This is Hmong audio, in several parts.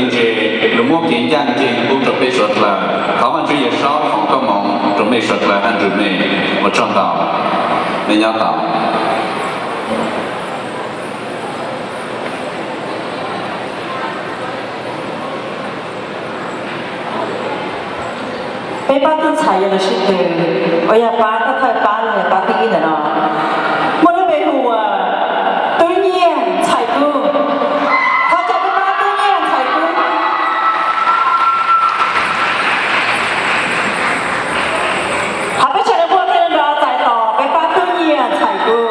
ntse, lug muab kev ncaj ncees pub rua peb suav dlawg. Thov Vaajtswv Yawm Saub foom koob moov rua mej suav dlawg hab nrug mej. Ua tsaug ntau, mej nyob tau. Peb pab tub ntxhais yog lug sib tw, uas yog pab thawj thawj pab, yog pab thib ib ntawm no, muaj lub npe hu ua Tub Nyiaj Ntxhais Kub. Thov caw peb pab Tub Nyiaj Ntxhais Kub. Thov peb sawv daws npuaj teg nrov txais tos peb pab Tub Nyiaj Ntxhais Kub.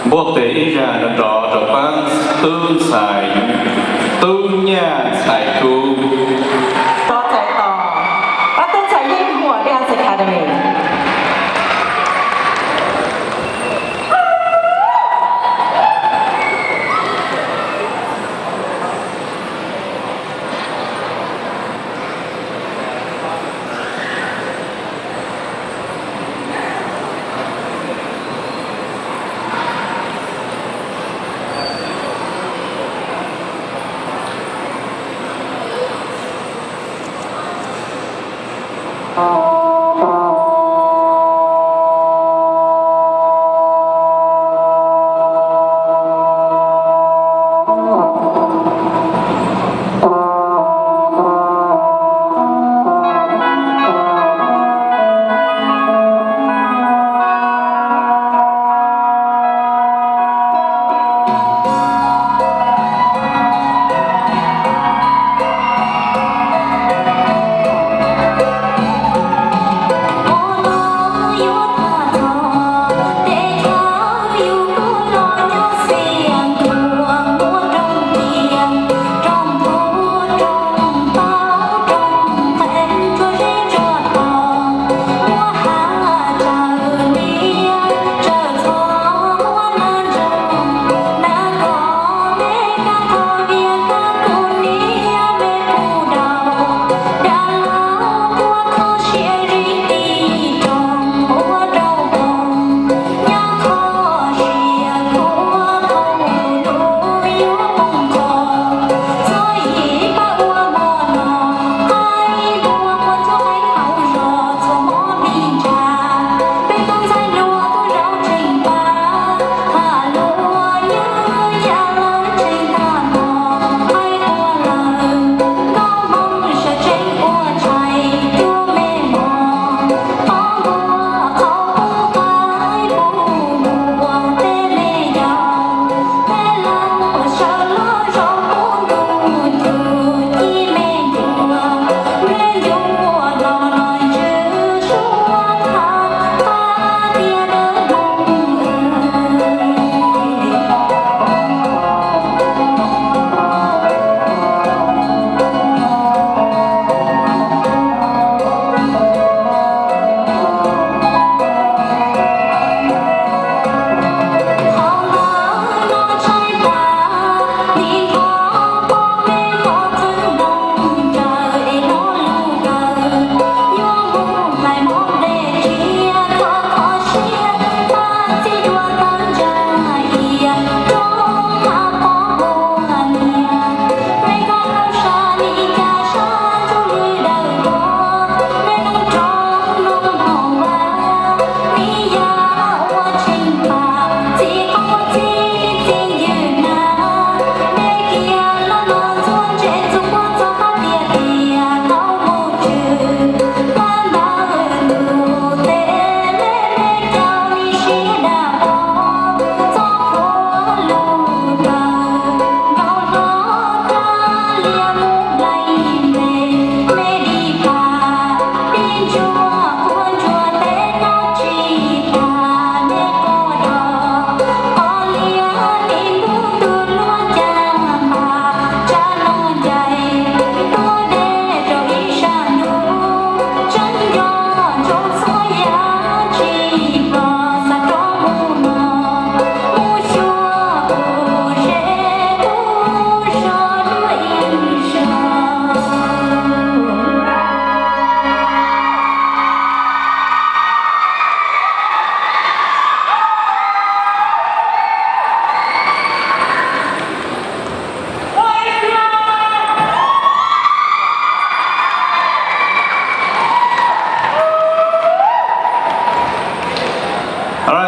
Npuaj tes ib zag nrov nrov rau pab tub ntxhais, Tub Nyaj Ntxhais Kub. Txais tos pab tub ntxhais Yeej Huam Dance Academy.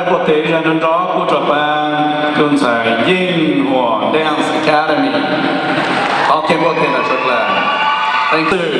Npuaj tes ib zag nrov nrov pub rau pab tub ntxhais Yeej Huam Dance Academy. Thov kiag npuaj tes ntawm sawv daws. Leej twg?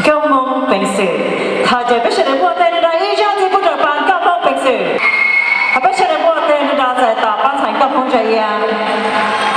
Nkauj Hmoob Peev Xwm. Thov caw peb sawv daws npuaj tes nrov ib zaug ntxiv pub rau pab Nkauj Hmoob Peev Xwm. Thov peb sawv daws npuaj tes nrov txais tos pab ntxhais Nkauj Hmoob Ntsa Yaj.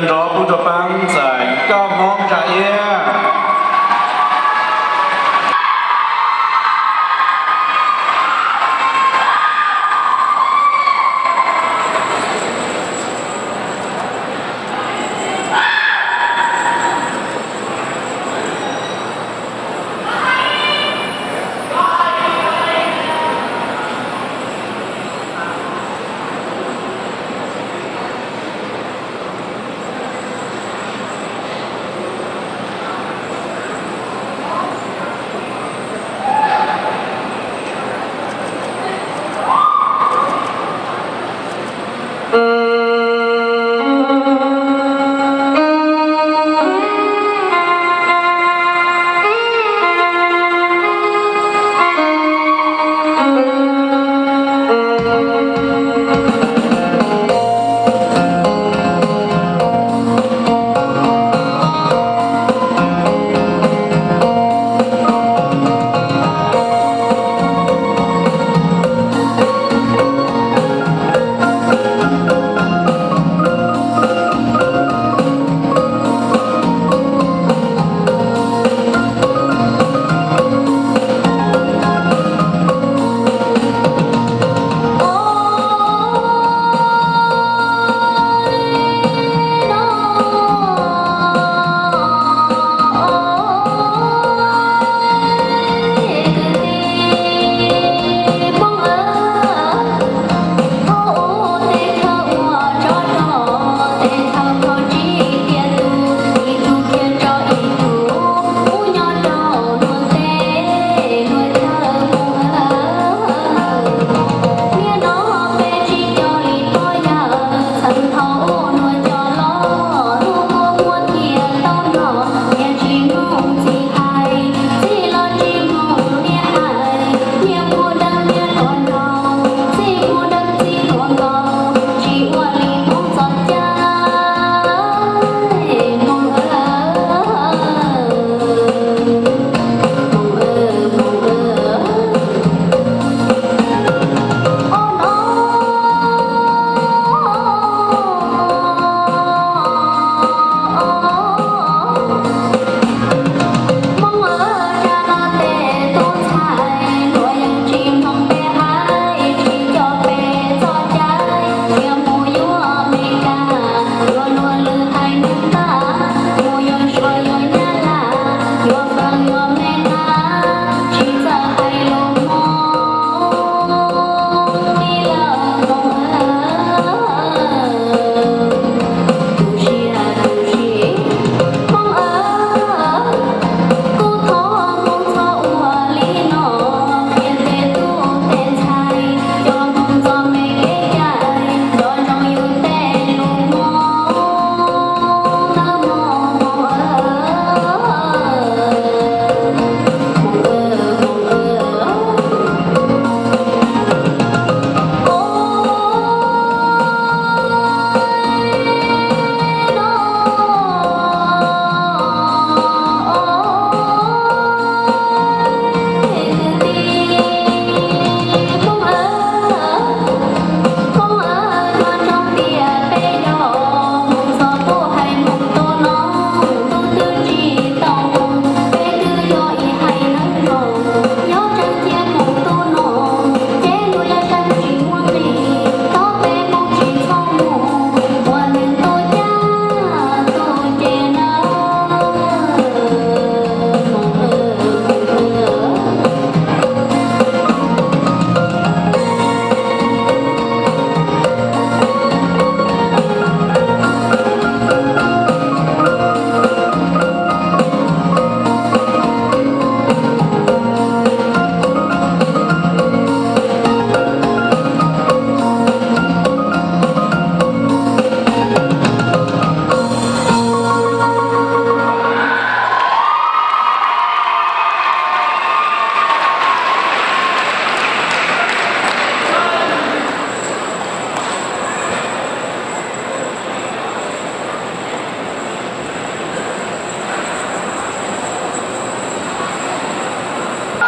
Nrov pub rau pab ntxhais nkauj Hmoob Zam Iab.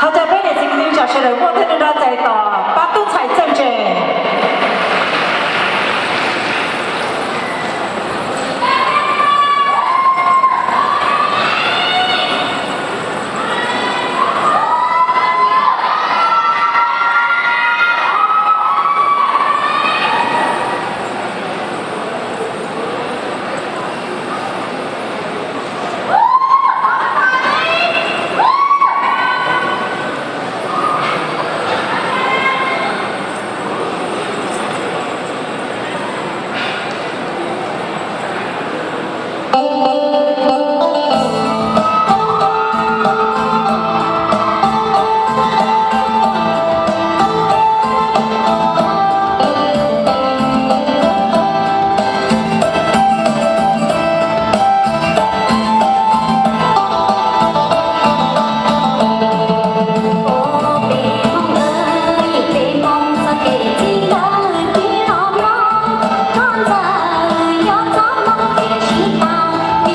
Ho cov peb niam txiv kwv tij neej tsa sawv daws muaj tej nra txais tos pab tub ntxhais txawj ntse. Peb Hmoob ntxawg, peb Hmoob txoj kev txij nkawm, peb los mloog koj ntxawg, yuav txhob mloog kev sib tau.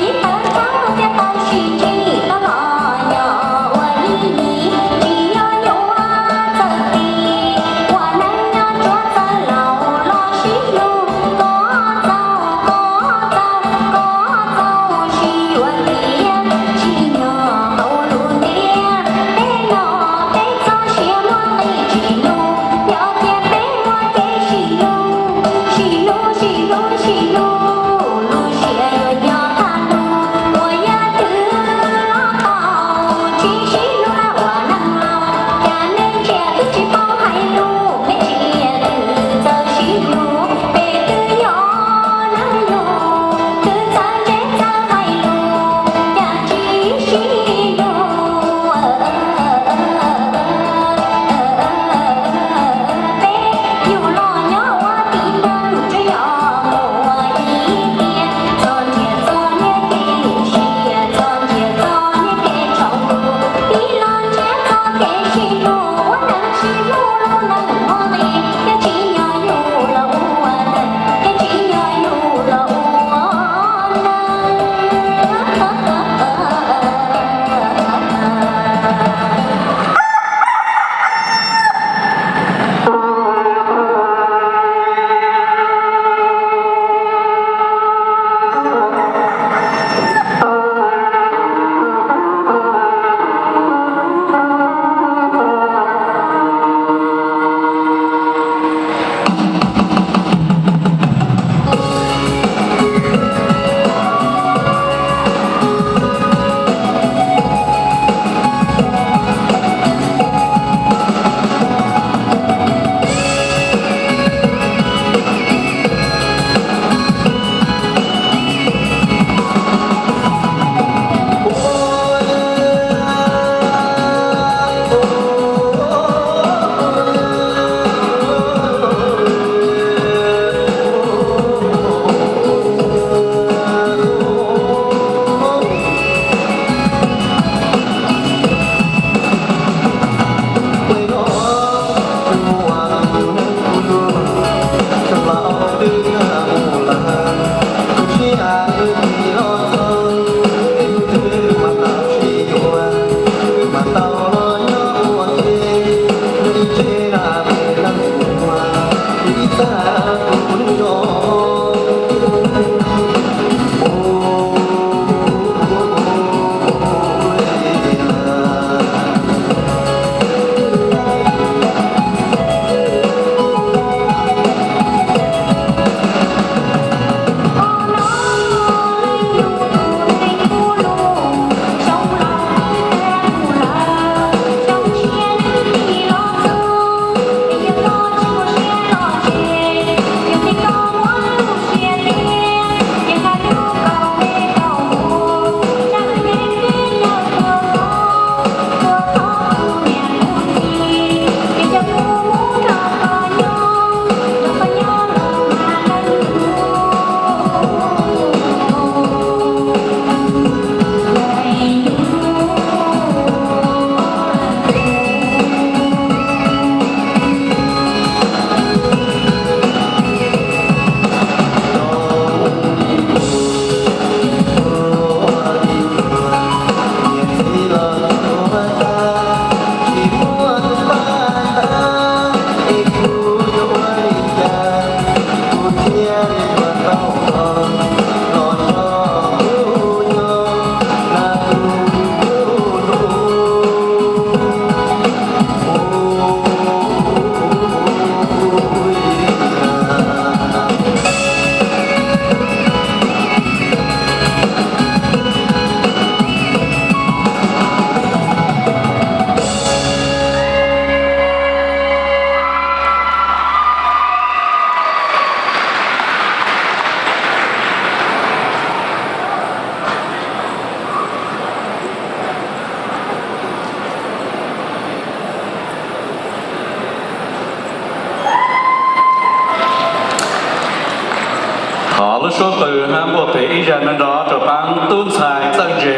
Cia nrov rau pab tub ntxhais txawj ntse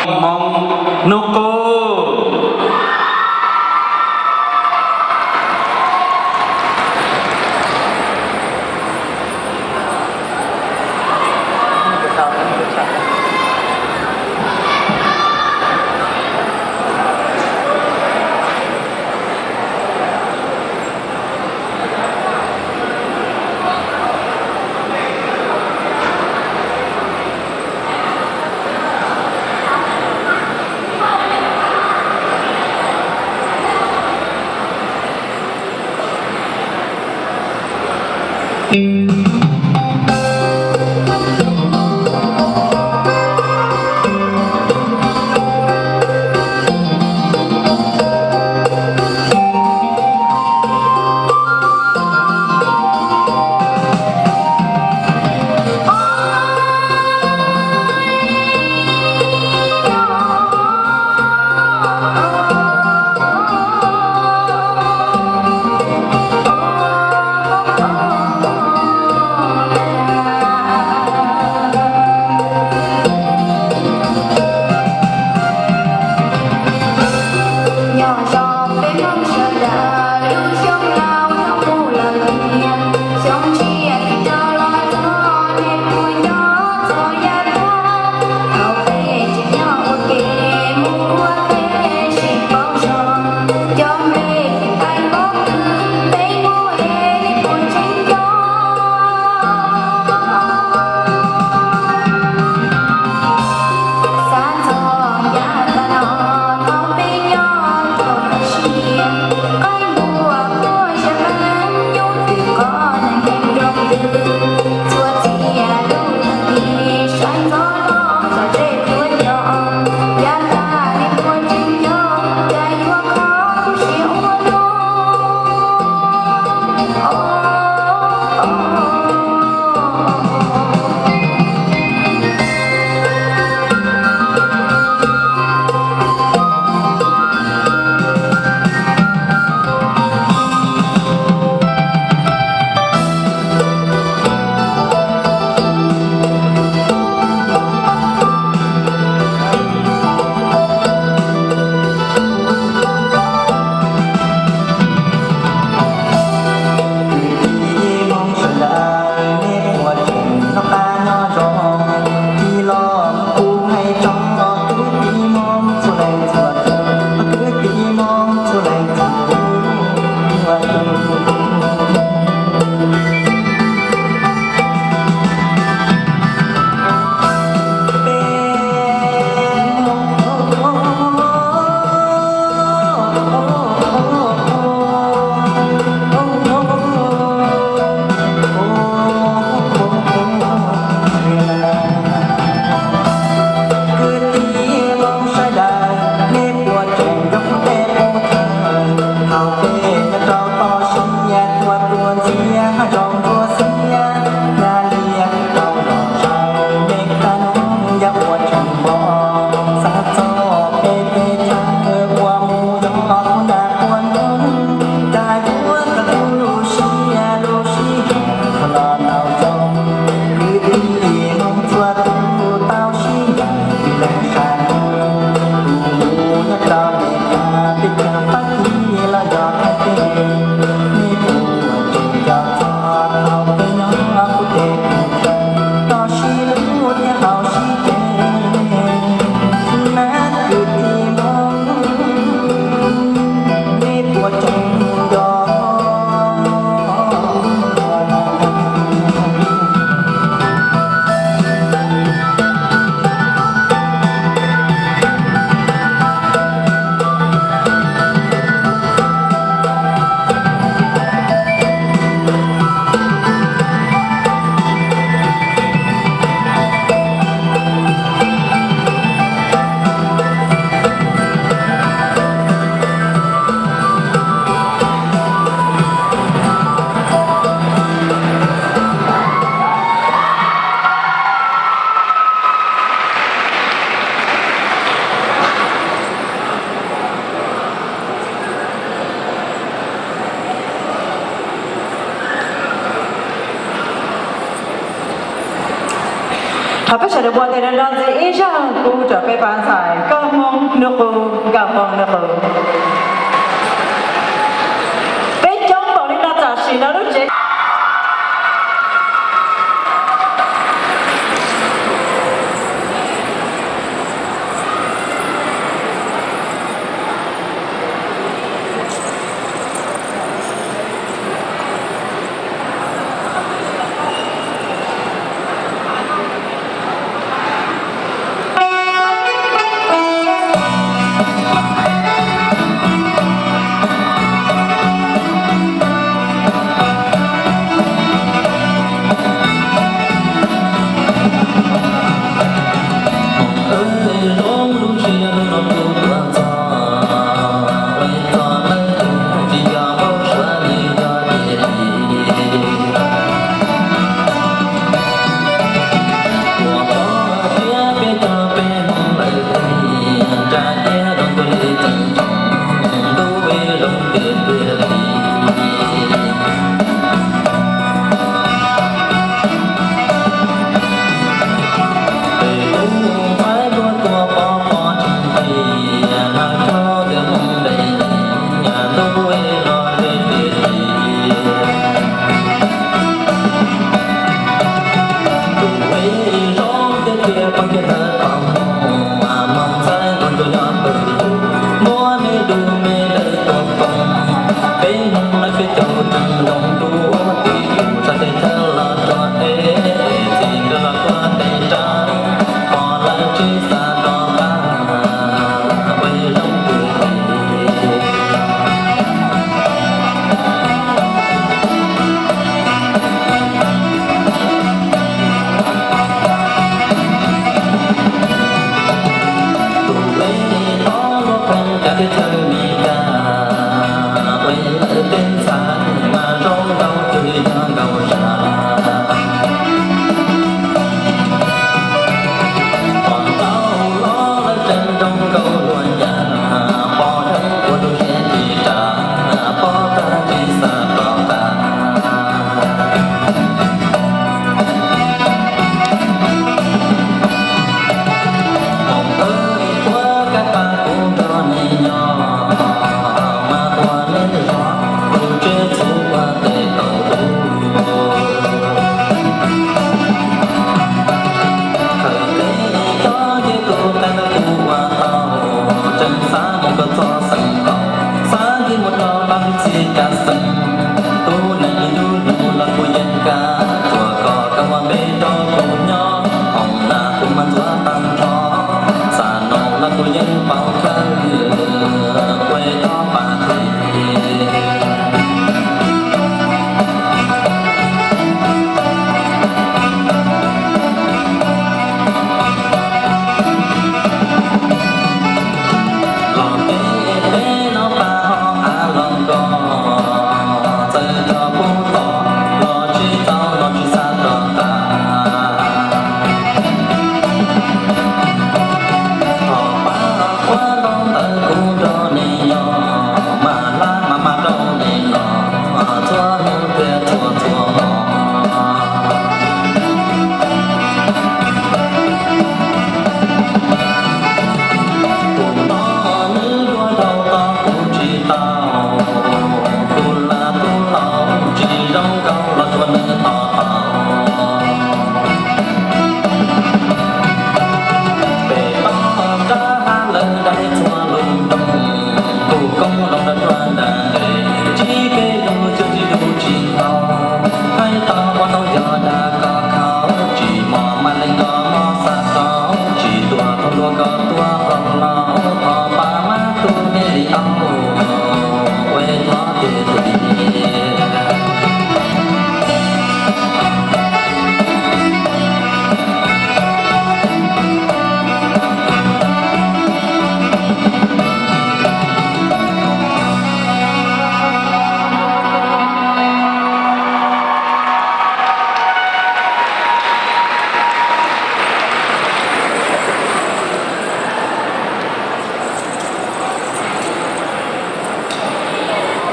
Hmoob hnub qub. Thov peb sawv daws npuaj tes rau ntawm ntxiv ib zaug kuv rau peb pab ntxhais Nkauj Hmoob Hnub Qub, Nkauj Hmoob Hnub Qub. Peb coob npaum li no tam sim no lub tsev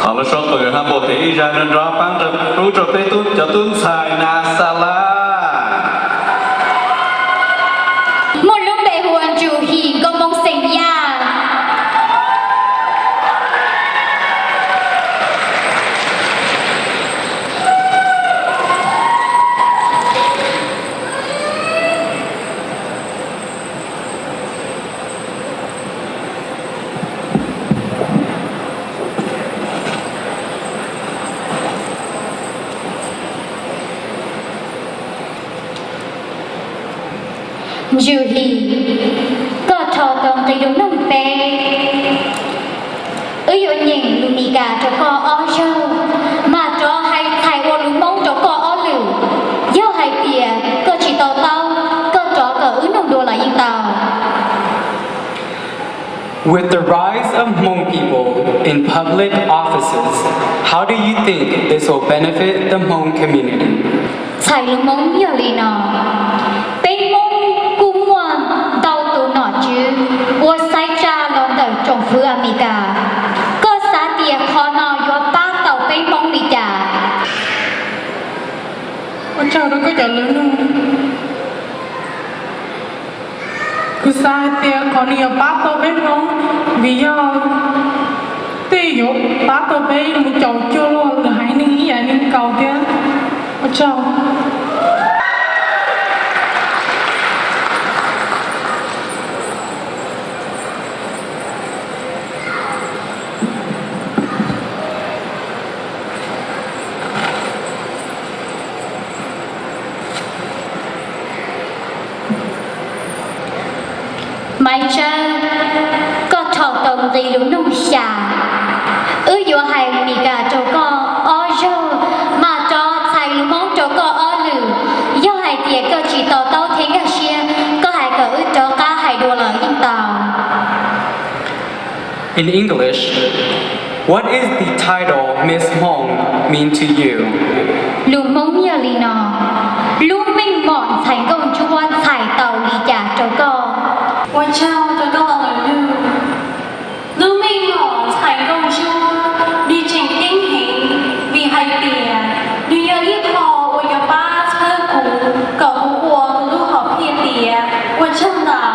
Thov lub suab qw hab npau tes ib zag nrov nrov paab rub rau peb tub cov tub ntxhais Nas Xas Las. Ntswg His, koj rho tau nqi lus nug peb. Wb yuav nyeem lus Mis Kas rau koj ob zaug, mas rov hais txhais ua lus Hmoob rau koj ob lwm. Yog hais tias koj tsis to taub, koj rov kom wb nug dua los yeej tau. With the rise of Hmong people in public offices, how do you think this will benefit the Hmong community? Txhais lus Hmoob yog li no: peb Hmoob kuj muaj ntau tus nom tswv ua xaiv tsa los ntawm tsoom fwv Amelikas. Koj xav tias qhov no yuav pab tau peb Hmoob li cas? Ua tsaug rau koj cov lus nug. Kuv xav hais tias qhov nws yuav pab tau peb Hmoob, vim yog tej yuav pab tau peb mus caum cuag luag lwm haiv neeg ib yam li nkaus thiab. Ua tsaug. Maiv Tsawb, koj rho tau nqi lus nug xya. Wb yuav hais Mis Kas rau koj ob zaug, mas rov txhais lus Hmoob rau koj ob lwm. Yog hais tias koj tsis to taub thiab nkag siab, koj hais kom wb rov qab hais dua los yeej tau. In English, what is the title Miss Hmong mean to you? Lus Hmoob yog li no: lub meej mom ntxhais nkauj ntsuab txhais tau li cas rau koj? Ua tsaug rau koj los lus nug. Lub meej mom ntxhais nkauj ntsuab nws tseem ceeb heev, vim hais tias nws yog ib qho uas yuav pab txhawb kuv kom kuv ua kuv lub hom phiaj tiav. Ua tsaug ntau.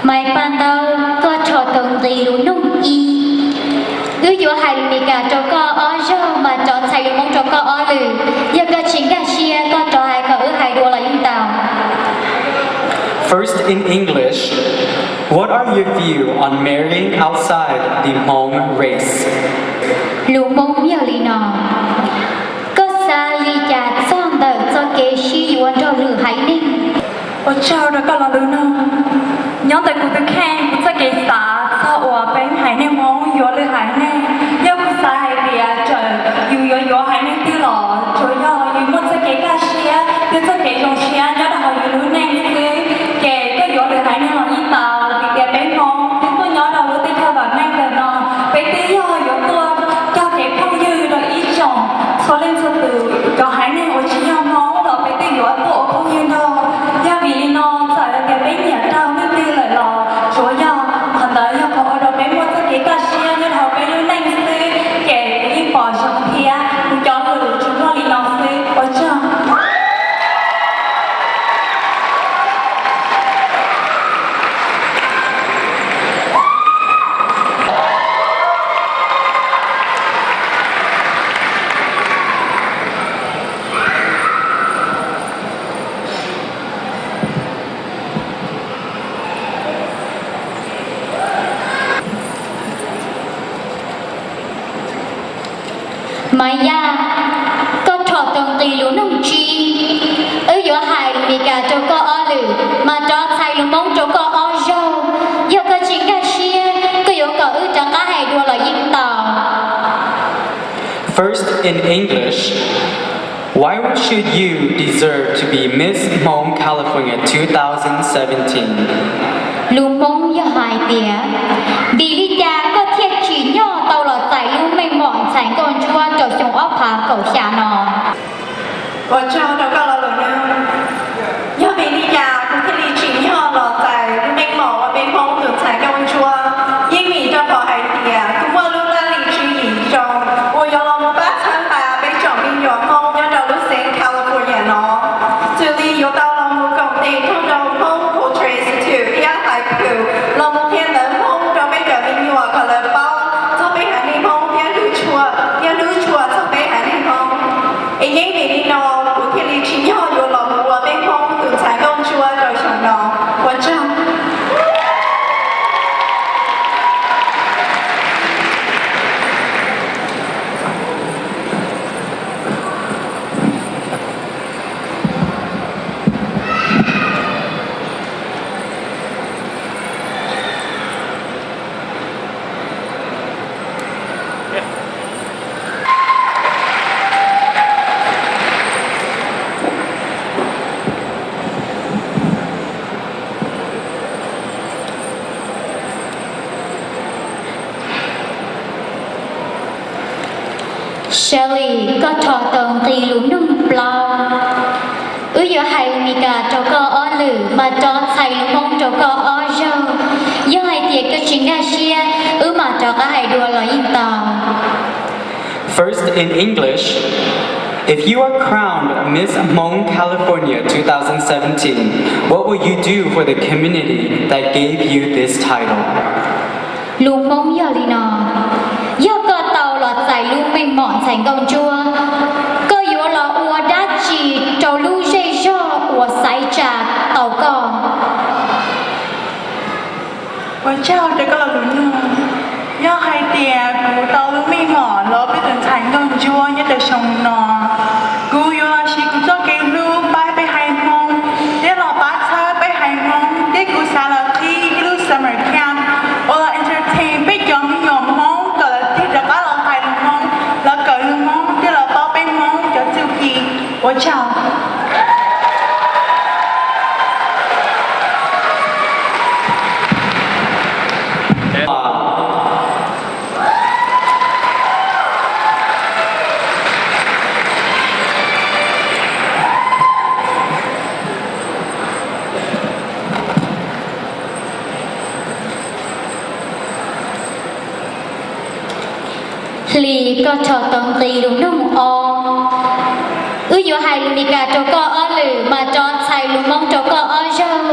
Maiv Paj Ntaub, koj rho tau nqi lus nug ib. Wb yuav hais lus Mis Kas rau koj ob zaug mas rov txhais lus Hmoob rau koj ob lwm. Yog koj tsis nkag siab, koj rov hais kom wb hais dua los yeej tau. First in English, what are your view on marrying outside the Hmong race? Lus Hmoob yog li no: koj xav li cas txog ntawm txoj kev sib yuav nrog lwm haiv neeg? Ua tsaug rau koj los lus nug. Nyob ntawm kuv tus kheej, kuv txoj kev xav txog uas peb haiv neeg Hmoob yuav lwm haiv neeg, yog kuv xav hais tias txawm yus yuav yuav haiv neeg twg los tsuas yog yus muaj txoj kev kaj siab thiab txoj kev zoo siab nyob rau hauv yus lub neej xwb, ces koj yuav lwm haiv neeg los yeej tau, vim tias peb Hmoob twb tuaj nyob rau lub teb chaws vam meej ntawm no, peb twb yog yuav tuaj cog kev phooj ywg rau ib tsoom txhua leej txhua tus, cov haiv neeg uas tsis yog Hmoob los peb twb yuav tuaj ua phooj ywg nrog. Yog vim li no txawm tias peb nyiam rau leej twg lawm los tsuas yog qhov ntawd yog qhov ua rau peb muaj txoj kev kaj siab nyob rau hauv peb lub neej xwb, ces kuv yeej pom zoo thiab kuv cov lus tsuas muaj li no xwb. Ua tsaug. Maiv Yaj, koj rho tau nqi lus nug tsib. Wb yuav hais Mis Kas rau koj ob lwm, mas rov txhais lus Hmoob rau koj ob zaug. Yog koj tsis nkag siab, koj yuav kom wb rov qab hais dua los yeej tau. First in English, why should you deserve to be Miss Hmong California two thousand seventeen? Lus Hmoob yog hais tias, vim li cas koj thiaj tsim nyog tau los txais lub meej mom ntxhais nkauj ntsuab rau xyoo ob phav kaum xya no? Ua tsaug rau koj los lus nug. Yog vim li cas kuv thiaj li tsim nyog los txais lub meej mom ua peb Hmoob tus ntxhais nkauj ntsuab? Yeej vim rau qhov hais tias kuv muaj lub laj lim tswv yim zoo uas yuav los mus pab txhawb nqa peb tsoom me nyuam Hmoob nyob rau lub xeev California no. Xws li yuav tau los mus koom tes nrog rau Hmoob Cultural Institute thiab Haiku los mus qhia ntawv Hmoob rau peb cov me nyuam kom lawv paub txog peb haiv neeg Hmoob thiab hlub tshua, thiab hlub tshua txog peb haiv neeg Hmoob. Es yeej vim li no, rau koj ob zaug. Yog hais tias koj tsis nkag siab, wb mam rov qab hais dua los yeej tau. First, in English, if you are crowned Miss Hmong California two thousand seventeen, what will you do for the community that gave you this title? Lus Hmoob yog li no: Yog koj tau los txais lub meej mom ntxhais nkauj ntsuab, koj yuav los ua dab tsi rau lub zej zog uas xaiv tsa tau koj? Ua tsaug rau koj los lus nug. Yog hais tias kuv tau lub meej mom los peb tus ntxhais nkauj ntsuab nyob rau xyoo no, kuv yuav los siv kuv txoj kev hlub pab peb haiv Hmoob, thiab los pab txhawb peb haiv Hmoob, thiab kuv xav los qhib ib lub summer camp uas los entertain peb cov me nyuam Hmoob kom lawv thiaj rov qab los hais lus Hmoob, los kawm lus Hmoob, thiaj los paub peb Hmoob cov txuj ci. Ua tsaug. Hli, koj rho tau nqi lus nug ob. Wb yuav hais lus Meskas rau koj ob lwm, mas rov txhais lus Hmoob rau koj ob zaug.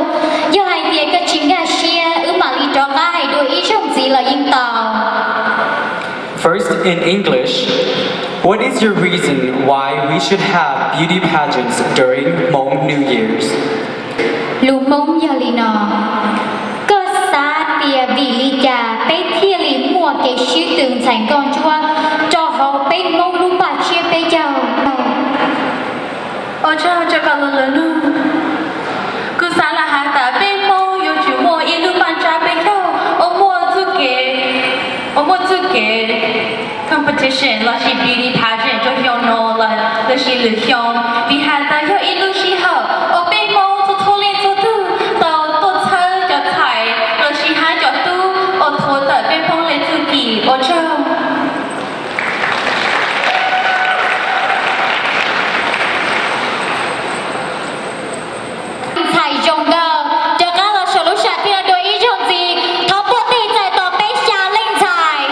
Yog hais tias koj tsis nkag siab, wb mam li rov qab hais dua ib zaug ntxiv los yeej tau. First, in English, what is your reason why we should have beauty pageants during Hmong New Year's? Lus Hmoob yog li no: Koj xav tias vim li cas peb thiaj li muaj kev sib tw ntxhais nkauj ntsuab rau hauv peb Hmoob lub npaj tsiab peb caug? Ua tsaug rau koj los lus nug. Kuv xav los hais tas peb Hmoob yuav tsum muaj ib lub npaj tsiab peb caug uas muaj txuj kev, uas muaj txuj kev competition lossis beauty pageant rau xyoo no lossis lwm xyoo, vim hais tas yog ib lub sij hawm uas peb Hmoob txhua txhua leej txhua tug tau tuaj txhawb cov ntxhais lossis hab cov tub uas thuav tawm peb Hmoob le txuj ci. Ua tsaug. Ntxhais zoo nkauj, rov qab los saum lub sam thiaj dua ib zaug ntxiv. Thov puag tej txais tos peb xya leej ntxhais.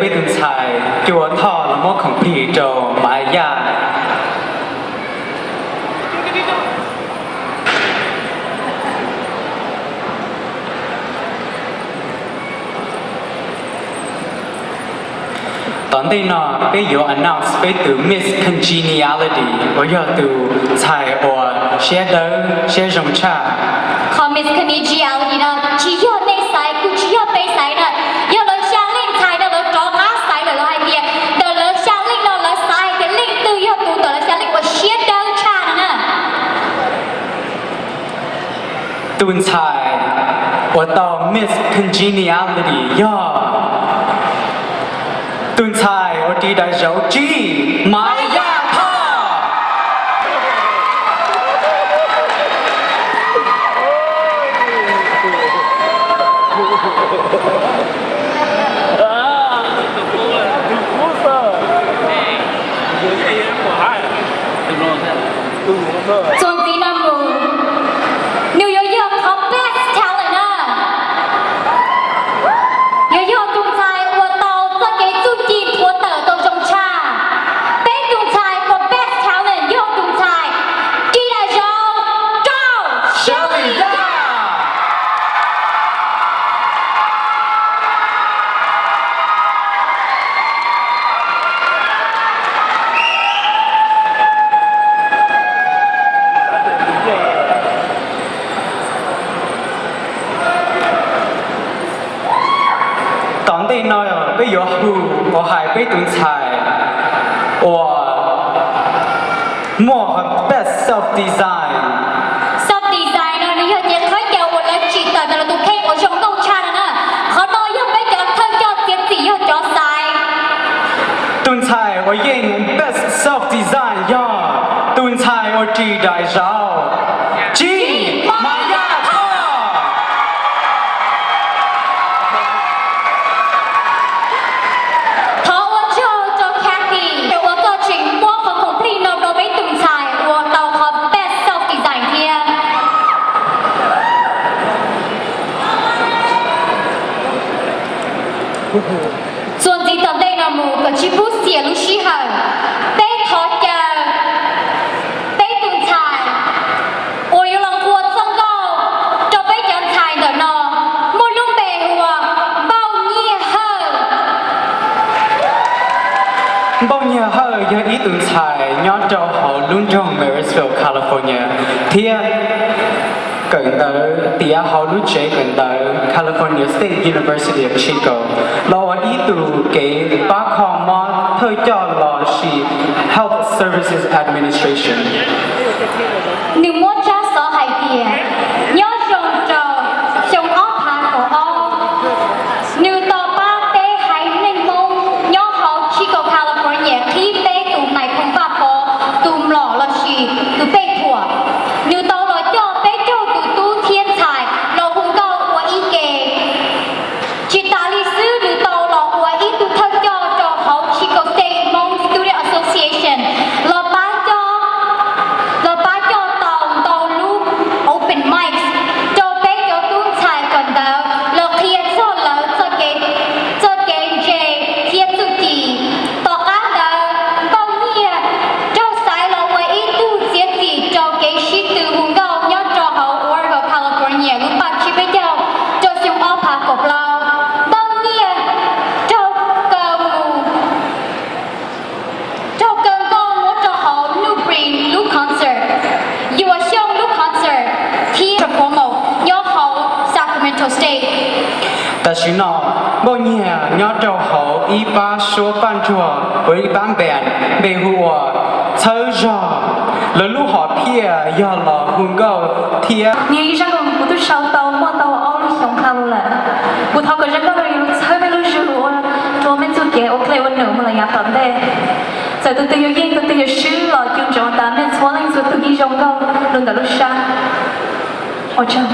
Peb tus ntxhais Cua Thoj los muab khoom plig rau Maiv Yaj. Tom ntej no peb yuav announce peb tus Miss Congeniality uas yog tus ntxhais uas siab dawb siab zoo tshaj. Qhov Miss Congeniality no tsis yog nej xaiv, kuj tsis yog peb xaiv na, yog lawv xya leej ntxhais no lawv rov qab xaiv lawm, lawv hais tias ntawm lawv xya leej no lawv xaiv hais tias leej twg yog tus ntawm lawv xya leej uas siab dawb tshaj no na. Tus ntxhais uas tau Miss Congeniality yog tus ntxhais uas ris daim zauv tsib, Maiv Yaj Thoj. Txuas ntxiv no mus, nws yuav yog qhov best talent na. Yuav yog tus ntxhais uas tau txoj kev txuj ci thuav tawm tau zoo tshaj. Peb tus ntxhais uas best talent yog tus ntxhais ris daim zauv rau Shirley Yaj. Tom ntej no peb yuav hu uas hais peb tus ntxhais uas muaj best self design. Self design no nws yog cev khaub ncaws uas lawv tsim tawm ntawm lawv tus kheej uas zoo nkauj tshaj no na. Qhov no yog peb cov thawj coj txiav txim yog cov xaiv. Tus ntxhais uas yeej best self design yog tus ntxhais uas ris daim zauv tsib, Maiv Yaj Thoj. Thov ua tsaug rau Kathy uas koj tseem muab qhov khoom plig no rau peb tus ntxhais uas tau qhov best self design thiab. Txuas ntxiv tom ntej no mus kom tsis pub xiam lub sij hawm, peb thov caw peb tus ntxhais uas yuav los nqua txoj nkauj rau peb cov ntxhais ntawm no, muaj lub npe hu ua Npauj Nyiaj Hawj. Npauj Nyiaj Hawj yog ib tus ntxhais nyob rau hauv lub nroog Marysville, California, thiab kawm ntawv tiav hauv lub tsev kawm ntawv California State University of Chico, los ua ib tug kev pab kho mob thawj coj los sis Health Services Administration. Nws muab tsab xov hais tias, nyob zoo rau xyoo ob phav kaum ob, nws tau pab peb haiv neeg Hmoob nyob hauv Chico, California qhib peb tus nais phoo Vaj Pov tus mlom los sis tus pej thuam. Nws tau los coj peb caug tus tub thiab ntxhais los hu nkauj ua ib ke. Tsis tas li xwb, nws tau los ua ib tug thawj coj rau hauv Chico State Hmong Student Association, los pab coj, los pab coj tau ntau lub open mics rau peb cov tub ntxhais kawm ntawv los qhia txog lawv txoj kev, txoj kev ntse thiab txuj ci. Tom qab ntawd Npauj Nyiaj raug xaiv los ua ib tug txiav txim rau kev sib tw hu nkauj nyob rau hauv Oroville, California lub paj tsib peb caug rau xyoo ob phav kaum plaub. Npauj Nyiaj raug kaw mus, raug kaw nkauj nyob rau hauv Nuj Bri lub concert, Yuav Xyooj lub concert thiab Promo nyob hauv Sacramento State. Tam sim no Npauj Nyiaj nyob rau hauv ib pab suab paj ntsuag uas ib pab band npe hu ua Txhawb Zog. Lawv lub hom phiaj yog los hu nkauj thiab. Nws ib zaj nkauj kuv twb sau tau muaj tau ob lub xyoo qab lawm. Kuv thov kom zaj nkauj no yuav los txhawb mej lub zog ua rau mej txuj kev ua dlej ua num mus los yav tom ntej. Txawm tus twg yuav yeej tus twg yuav swb los cuj ntsoov tas mej txhua leej txhua tus yeej zoo nkauj los ntawm lub sab. Ua tsaug.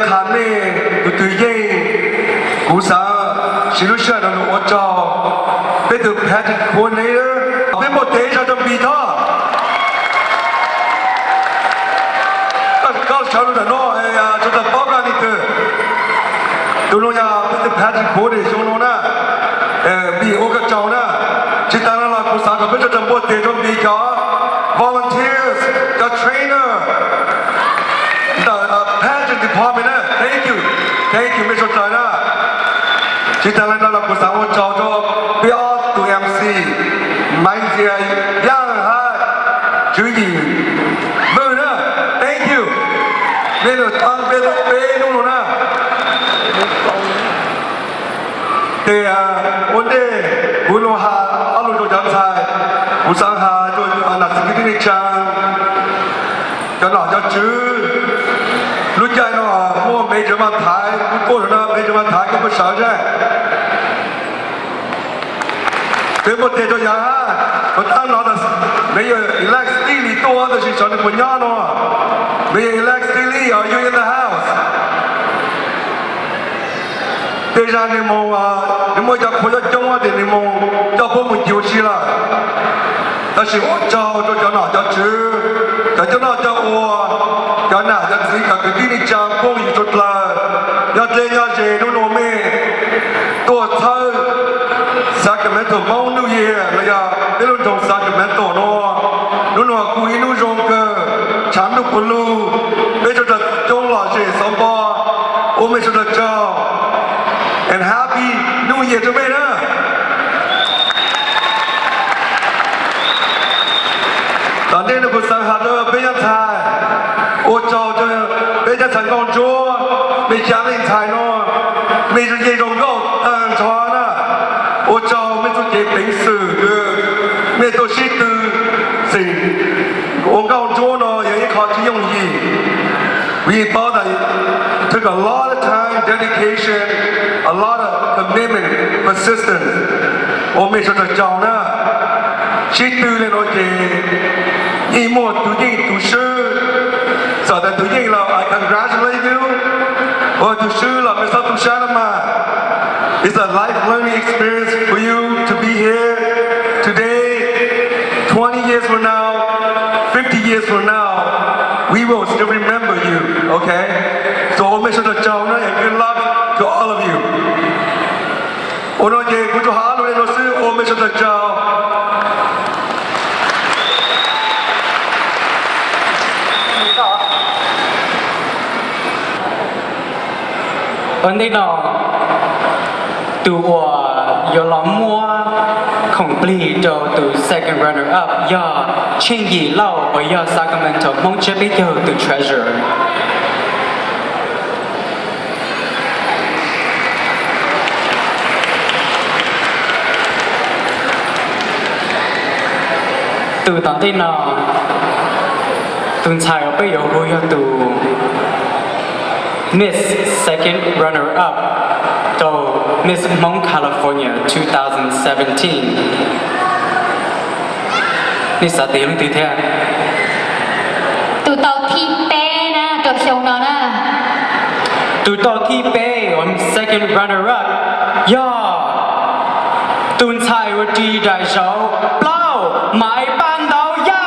Has mej tus twg yeej, kuv xaav siv lub sij hawm no los ua tsaug peb tus pageant coordinator, peb npuaj tes zog rau Npis Thoj. Koj sawv lug ntawm no, tsuas tau paub koj leej twg. Tus no yog peb tus pageant coordinator xyoo no na. Npis ua koj tsaug na. Tsis tas no los kuv xaav kom peb sawv daws npuaj tes rau Npis cov volunteers, cov trainer ntawm pageant department na. Thank you, thank you mej sawv daws na. Tsis tas li no los kuv xaav ua tsaug rau peb ob tug M C, Maiv Ntxias Yaj hab Tswv Yim Vwj na. Thank you, mej lug taab peb peb hnub no na. Ces ua ntej kuv lug has ob lug rau cov ntxhais, kuv xaav has rua nam xis kwv tij neej tsaa, cov nom cov tswv. Lub caij no muaj Major Vaj Thaiv, kuv tuaj no Major Vaj Thaiv, koj puas sawv zaj? Peb npuaj tes rau yawg hab. Kuv taab no Major Elect Steve Lee tuaj tab sis xyov nws puas nyob no. Major Elect Steve Lee, are you in the house? Tej zag nwg moog, nwg muaj cov qhua coob coob tes nwg moog coj puab moog ncig ua si lawm. Tab sis ua tsaug rua cov nom cov tswv, cov coj noj coj ua, cov nam cov txiv, cov kwv tij neej tsaa phooj ywg suav dlawg, nyob dleb nyob ze, nub nua mej tuaj txhawb Sacramento Hmoob New Year los yog peb lub nroog Sacramento no. Nub nua kuj ib nub zoo kawg, tshav ntuj puv lug, peb sawv dlawg coob lom zem xov npo, ua mej sawv dlawg tsaug and Happy New Year rua mej na. Tom ntej no kuv xaav has rua peb cov ntxhais, ua tsaug rua peb cov ntxhais nkauj ntsuab, mej xya leej ntxhais no, mej yeej zoo nkauj tag nrho na. Ua tsaug mej txuj kev peev xwm kws mej tuaj sib tw, xeem ua nkauj ntsuab no yog ib qho tsis yooj yim. Vim paub tas took a lot of time, dedication, a lot of commitment, persistence. Ua mej sawv dlawg tsaug na. Sib tw le nuav ces yeej muaj tug yeej tug swb. Txawm tas tug yeej los I congratulate you, ua tug swb los mej txhob tu sab na mas. It's a life learning experience for you to be here today. Twenty years from now, fifty years from now, we will still remember you, okay? So ua mej sawv dlawg tsaug na and good luck to all of you. Ua no ces kuv tsuas has lug le nuav xwb, ua mej sawv dlawg tsaug. Ua ntej no, tug uas yuav los muab khoom plig rau tug second runner up yog Tsheej Yim Lauj uas yog Sacramento Hmoob Tsiab Peb Caug tug treasurer. Tug tom ntej no, tug ntxhais uas peb yuav hu yog tug Miss Second Runner Up rau Miss Hmoob California two thousand seventeen. Nej xav tias leej twg thiab? Tug tau thib peb na rau xyoo no na. Tug tau thib peb uas Second Runner Up yog tug ntxhais uas ris nraim zaub plaub, Maiv Paj Ntau Yaj.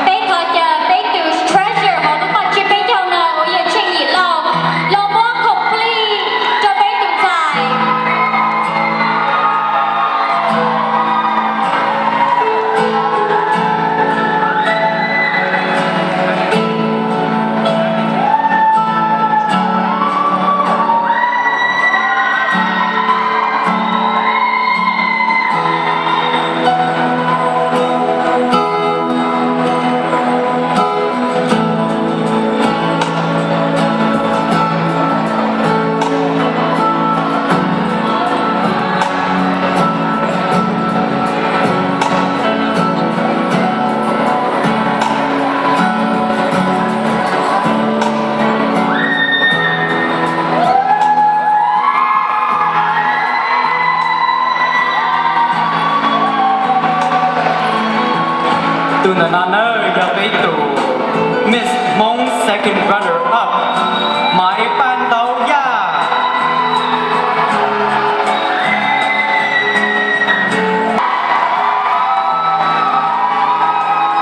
Peb thov caw peb tus treasurer hauv lub Hmoob Tsiab Peb Caug no uas yog Tsheej Yim Lauj los muab khoom plig rau peb tus ntxhais. Second runner up, Maiv Paj Ntau Yaj.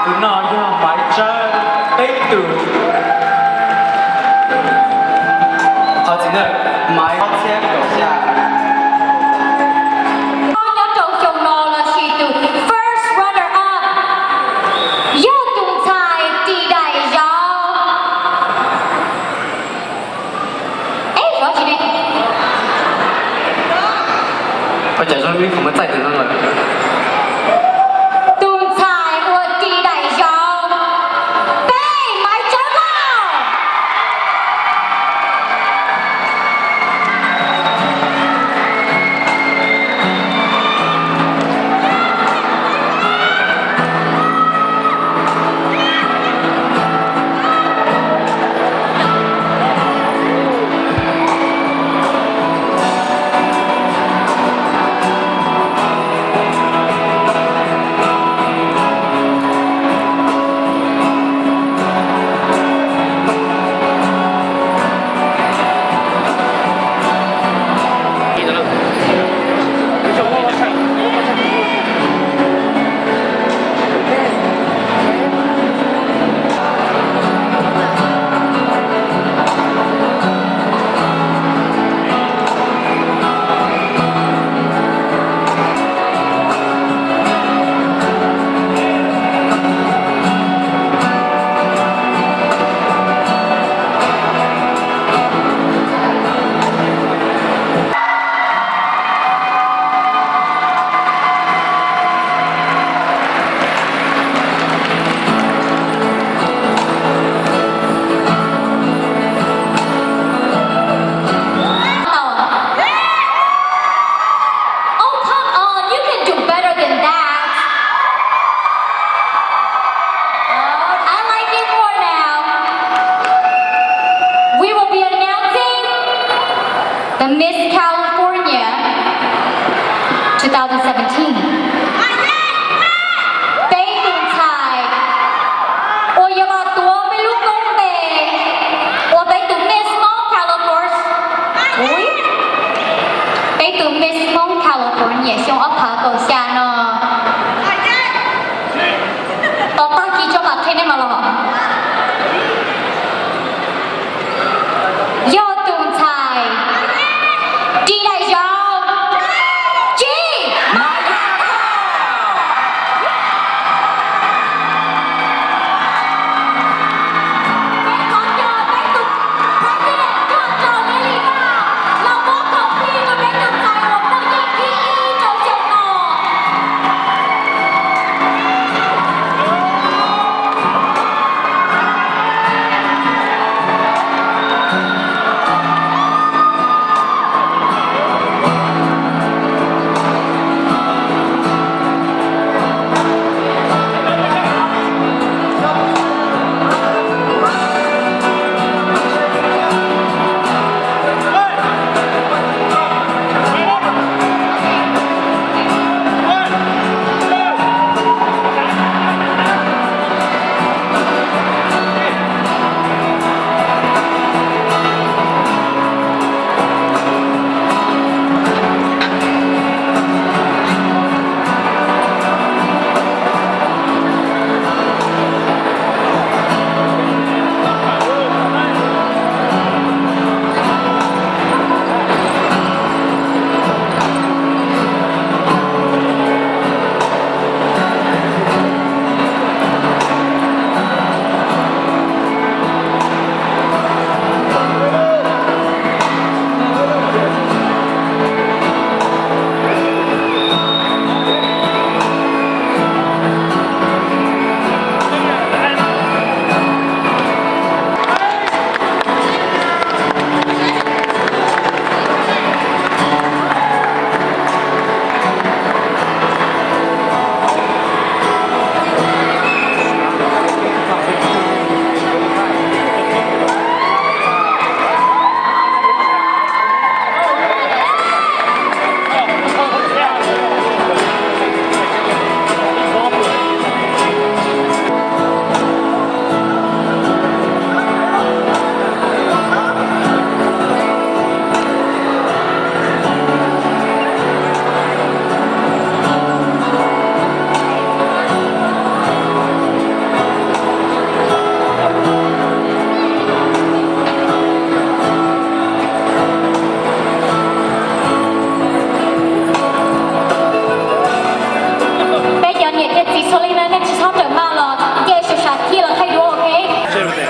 Tus no yog Maiv Tsawb peb tus. Qhov txim na, Maiv ob txhiab kaum xya. Nyob rau xyoo no los sis tus first runner up yog tus ntxhais Ris Daim Zauv.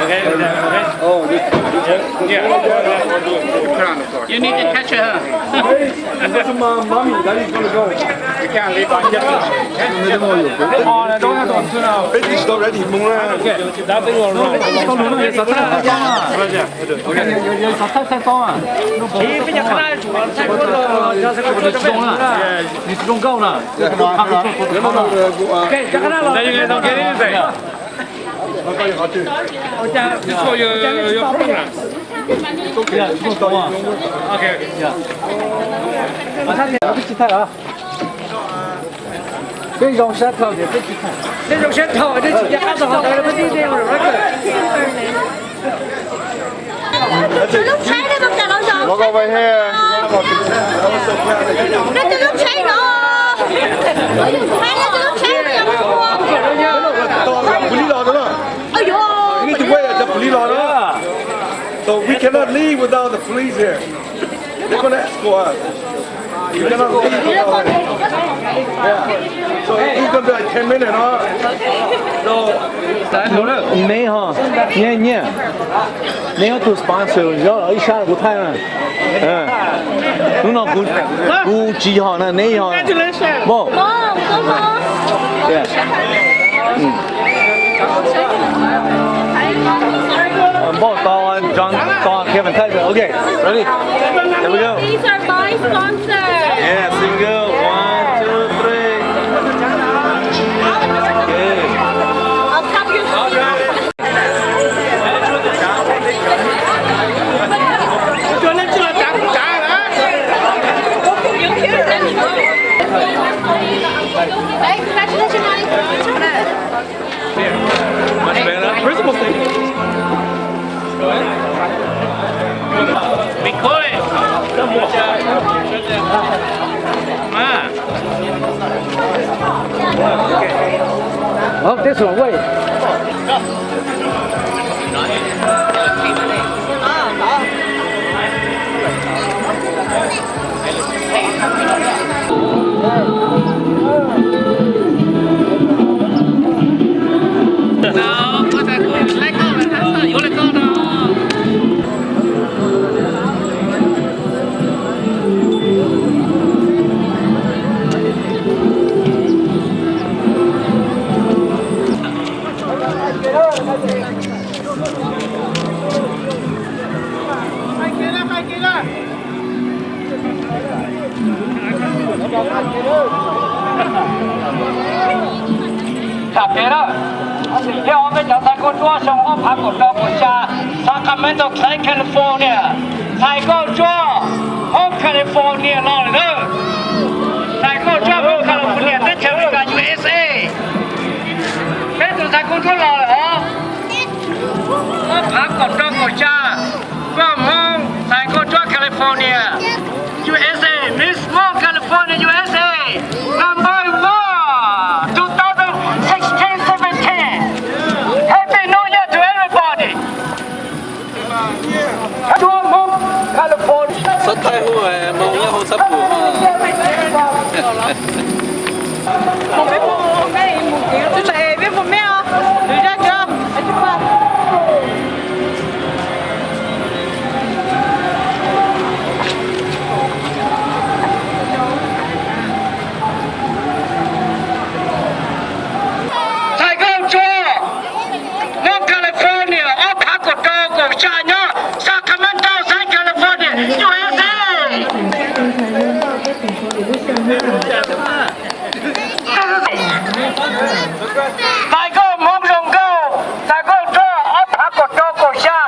Oh, this, this, this, yeah. You need to catch it, huh? Hey, this is my mommy. Daddy's gonna go. We can't leave on. It's already. Okay. That thing will run. Okay. Peb zoo sab dhau tias peb tsis tham. Peb zoo sab dhau, peb tsis nco qab tau qhov ntawd, peb tib teb ua lawm. Walk over here. Police los no. You need to wait at the police los no. So we cannot leave without the police here. They're gonna escort us. You cannot leave without it. Yeah. So it's gonna be like ten minutes, huh? So, neb ho, nyiaj nyiaj, neb ob tug sponsor, ib sab kuv thaij na. Hnub no kuv, kuv tsis yog na, neb yog. Npauj. Yeah. Npauj tos John, tos Kevin thaij. Okay, ready? Here we go. These are my sponsors. Yeah, single. One, two, three. Okay. I'll tap your screen. Hey, congratulations, honey. Much better. Principal, thank you. Be quiet. Come on. Oh, this one, wait. Tam kev na, sim thiab ob peb cov ntxhais kuj tuaj xyoo ob phav kaum rau kaum xya, Sacramento, California, ntxhais nkauj tsuab Hmoob California los lawm na. Ntxhais nkauj tsuab Hmoob California, teb chaws Amelikas, U S A. Peb tus ntxhais kuj tuaj los lawm os. Ob phav kaum rau kaum xya, nkauj Hmoob ntxhais nkauj tsuab California, U S A, Miss Hmoob California, U S A, number one, two thousand sixteen seventeen. Happy New Year to everybody. Tsuab Hmoob California. Sab Thaib hu, Hmoob nyob hu Sab Pum. Ntxhais nkauj tsuab North California, ob phav kaum rau kaum xya nyob Sacramento, South California, U S A. Ntxhais nkauj Hmoob zoo nkauj, ntxhais nkauj tsuab ob phav kaum rau kaum xya,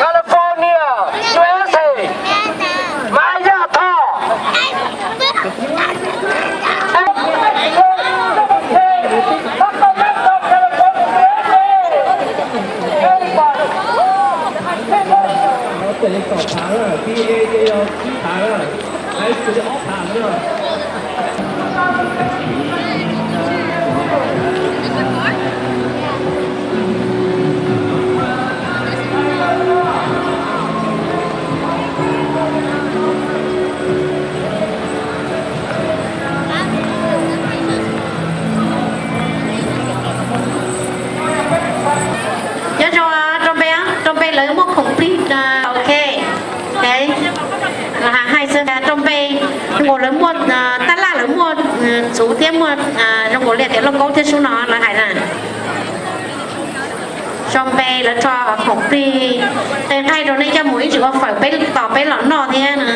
California, U S A, Maiv Yaj Thoj. Tus thiab muaj, zoo nkaus li tias lauj kaub thiab sub no lawv hais na. Tso npe lawv tso khoom plig, qe nqaij rau nej coj mus ib tsis ua fawm peb tos peb los noj thiab na.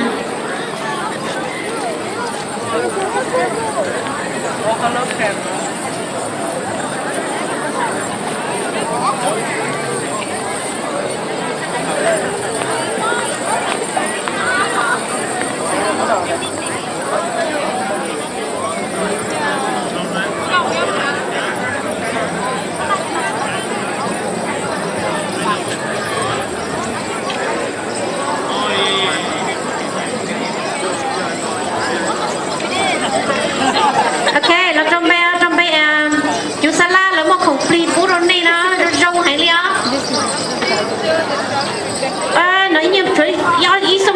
Ok, los rau npe, rau npe, cov xab laj lawv muaj khoom plig pub rau nej no, zoo zoo heev li os. No ib xuj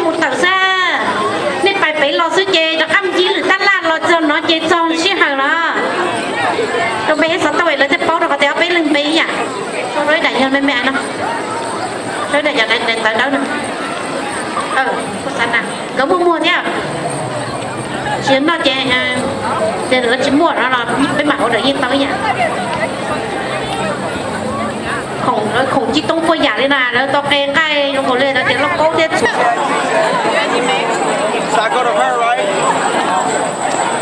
mus tawm xwb, nej pais pem los xwb ces rov qab ncig lwm tab laj los txog no ces txog sij hawm los. Rau npe xov tooj lawv thiaj paub rau qhov tias ob peb leeg npe ib yam. Rau ib daim yog me me no, rau ib daim yog daim ntawv dawb no. Nkawd muaj muag thiab. Tsis yog noj ces, ces lawv tsis muaj no los peb mam ua dawm yeej tau ib yam. Khoom, khoom tsis toob puas yam li na, lawv tau qe nqaij zoo nkaus li lawv tias lauj kaub thiab txhuv. Does that go to her, right?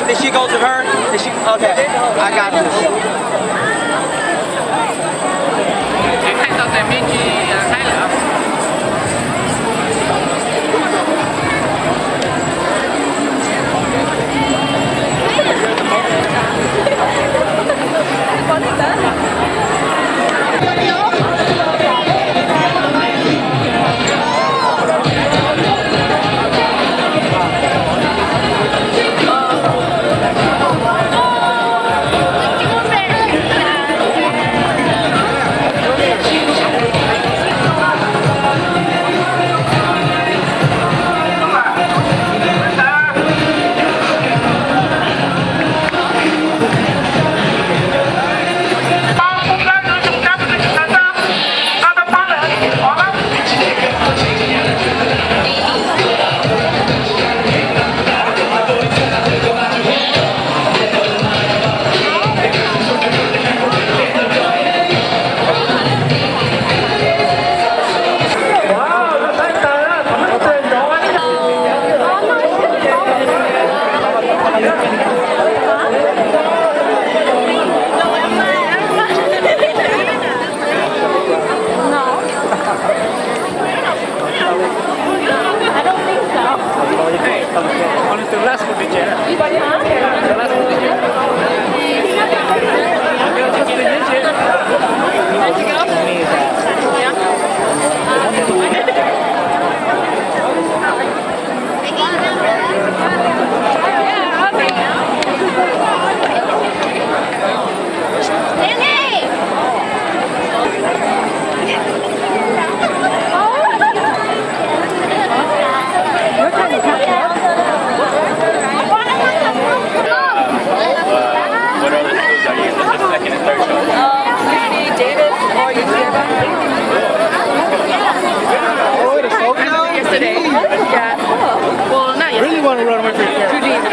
Did she go to her? Did she? Okay. I got this. I don't think so. Only the last one they check. Huh? The last one they check. Just the ninja. Yeah. What other schools are you in? Is this second and third show? Um, U C Davis or U C F. Oh, it is so good. Yesterday. Yeah. Well, not yesterday. Really want to run with you. Two days ago.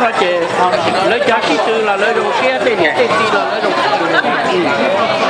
Ces lawv cov sib tw los lawv zoo siab, tej niam tej txiv los lawv zoo siab.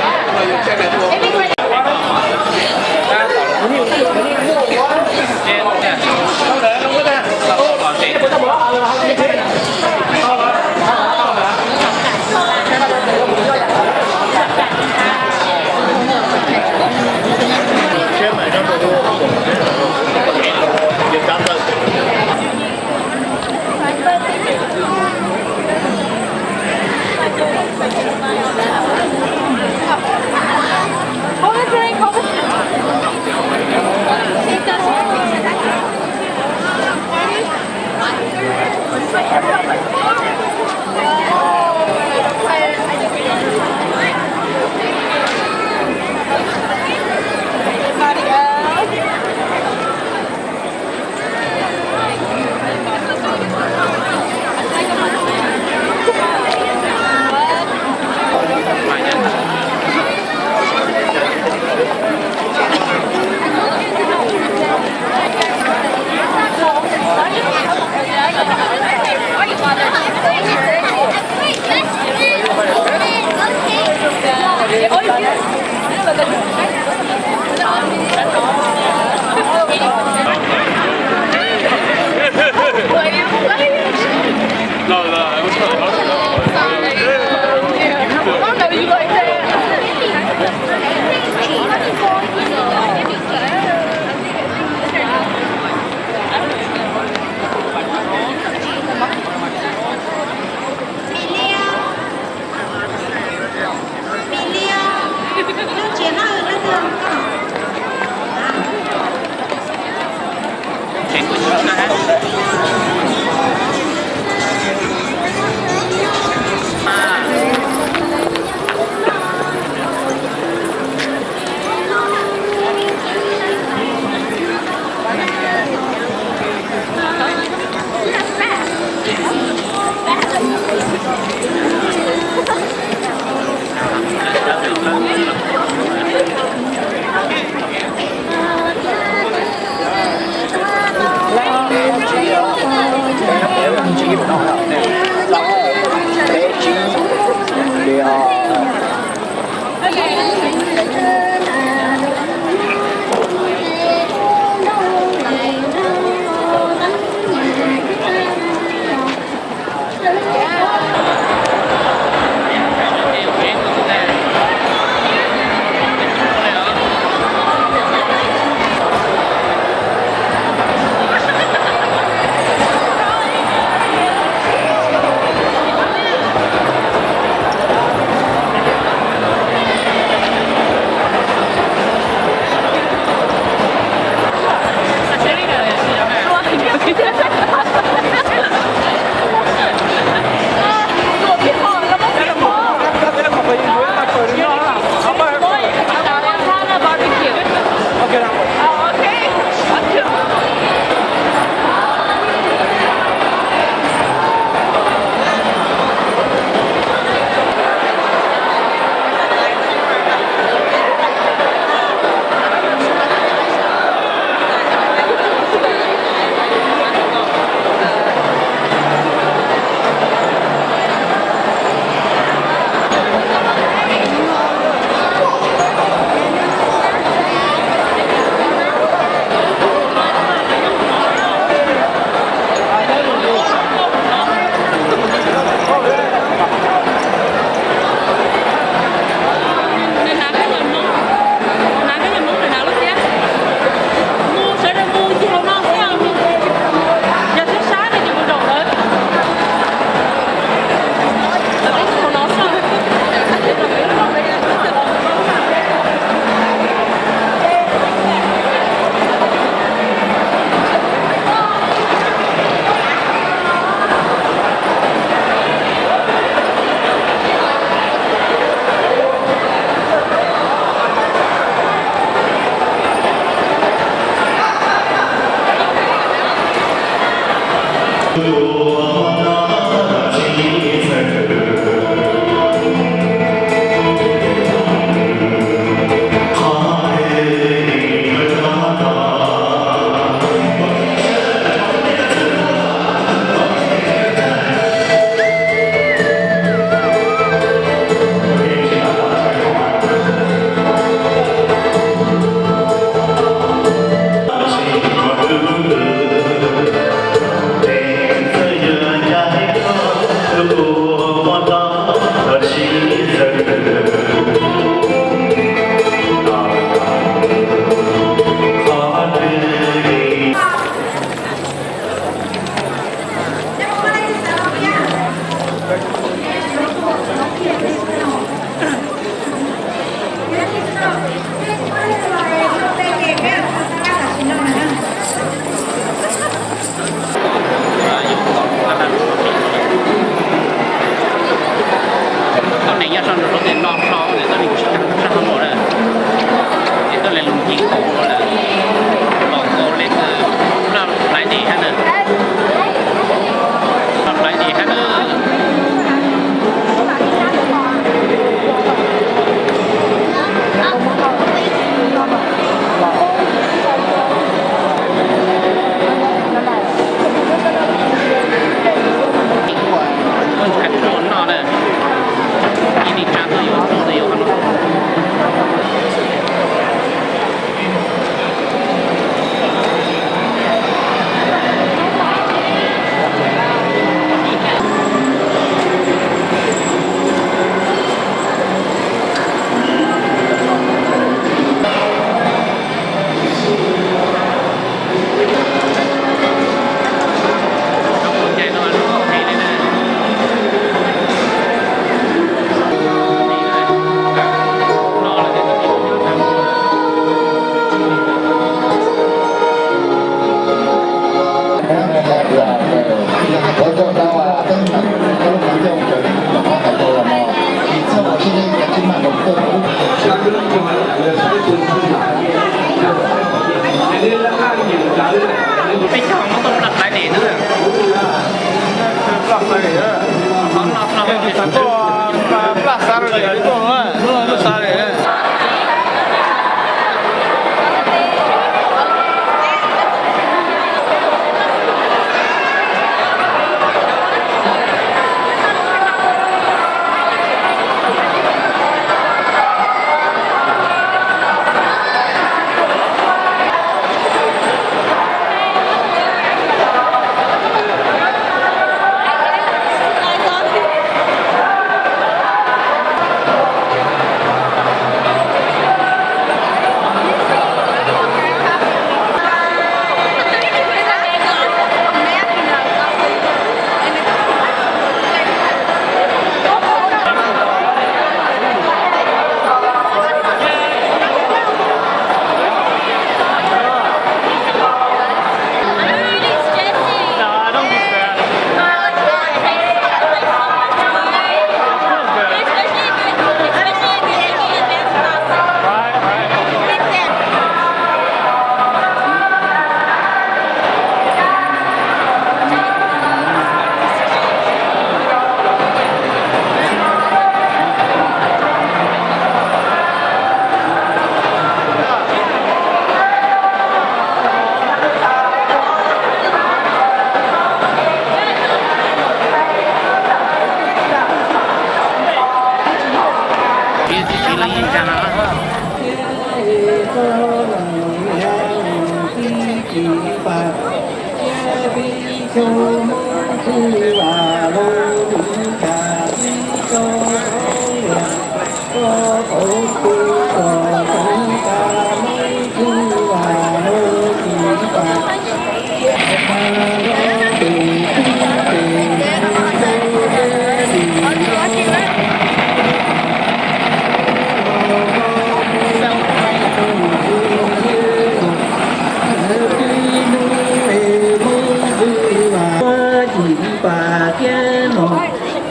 Pas thiab no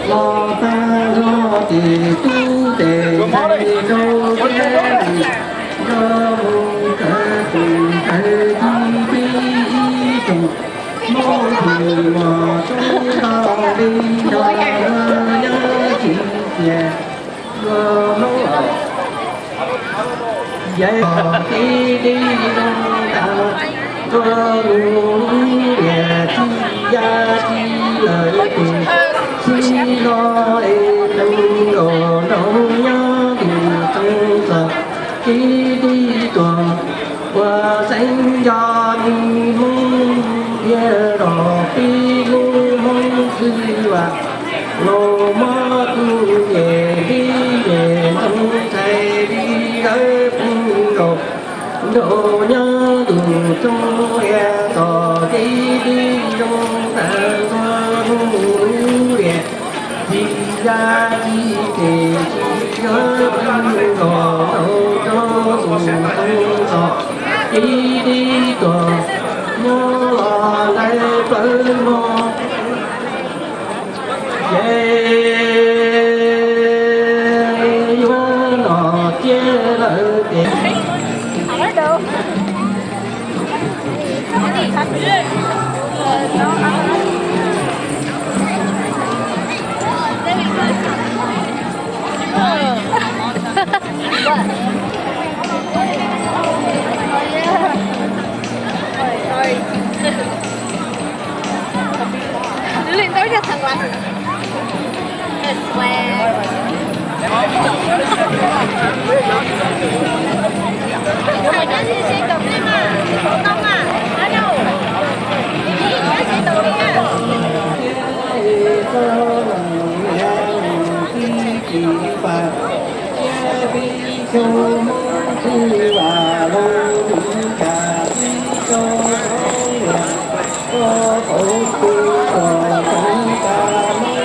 los tag zog ces tub tes ntxhais rau thiab nws nrog mus kawm tus ntawd tib ib tsoom Hmoob Vwj Mos Tub Ntau Li nrog luag nyob tsis tias luag Hmoob Yawg tib tib zoo tas ntua lub liam txij ya txij lawm tus txib no es tus nkaus nraug nyob tus txoov txog tib tib tuas ua xeeb nco me Hmoob thiab los pib lub Hmoob xwb vas los mob tus nyem dib nyem ntxhais dib dawb pheej nkaus nraug nyob tus txoov lia tom tib tib zoo tas ntua lub liam txij ya txij ces tsis yog pheej nkaus nraug rau tus txoov txog tib tib tuas nyob los ntawm plawv mog. Ces yuav los ciaj lawm ces Xyoo Hmoob Xwb Vam Lauj Lwm Cas Tib Rau Roob Lias, koj qaug pw kom txeev tas Hmoob